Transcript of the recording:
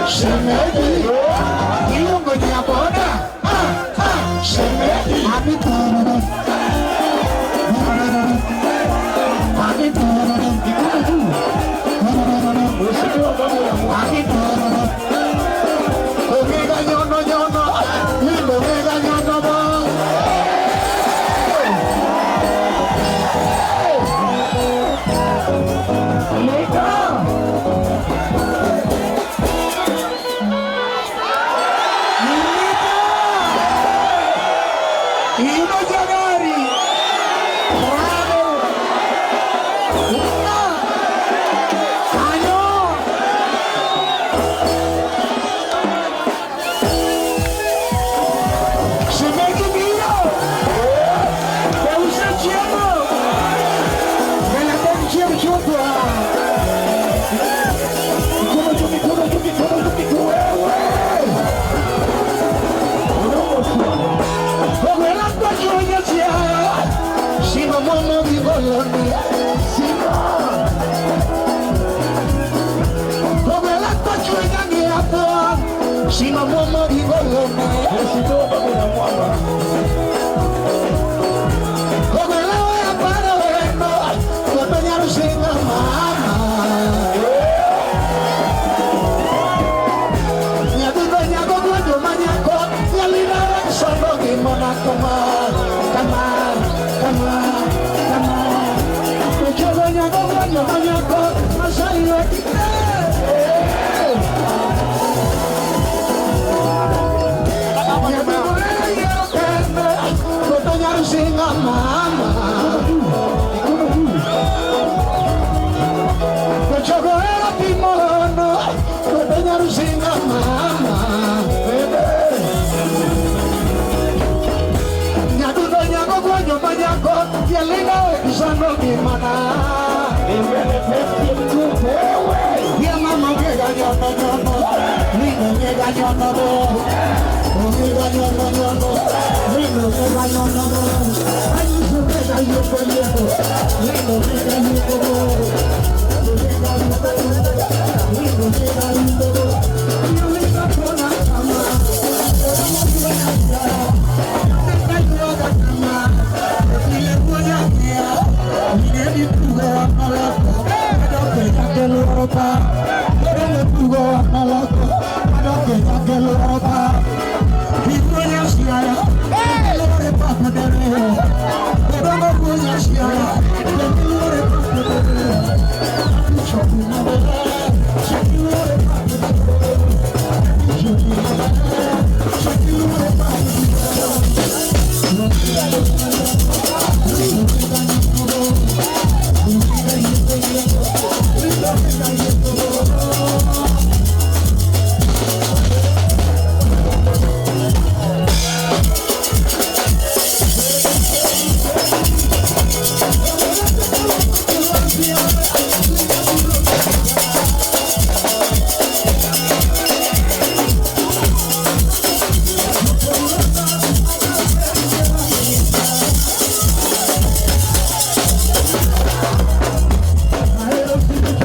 Shemeji, iluongo nyaboda. Ah, ah, shemeji. Ani ani Mheshimiwa Babu na Mwamba. ani Omega nyono nyono, omega nyono bo. Leka. Leka. Ino jagari. Bravo. Una. Kanyo. Shemeji biro. Be usechiemo. Bende chiemo chutwa. Mikono juu, mikono juu, mikono juu, mikono wewe. Ogwela kwa chia. Sima momo gigoloni. Sima. Ogwela kwa chunya ngiapo. Sima momo gigoloni. Mheshimiwa Babu na Mwamba. Ogwela we aparo wendo. Kopenyaru singa mama. Nyadundo nyago gwenjo manyako. Nyalina sondo gimona kama. Kama. Kama. Kama. Ochogo nyago gwenjo manyako. Masai wetite. Nyadundo yiero kende. Kopenyaru singa mama. Ochogo era timono. Kopenyaru singa mama. Nyadundo nyago gwenyo manyako. Yelina sano gimana. Ya mama ngega nyono nyono. Nino ngega nyono bo. Ngega nyono nyono. Nino ngega nyono bo. Ayi ngega yuko yuko. Nino ngega yuko bo. Ngega yuko bo. Nino ngega yuko bo.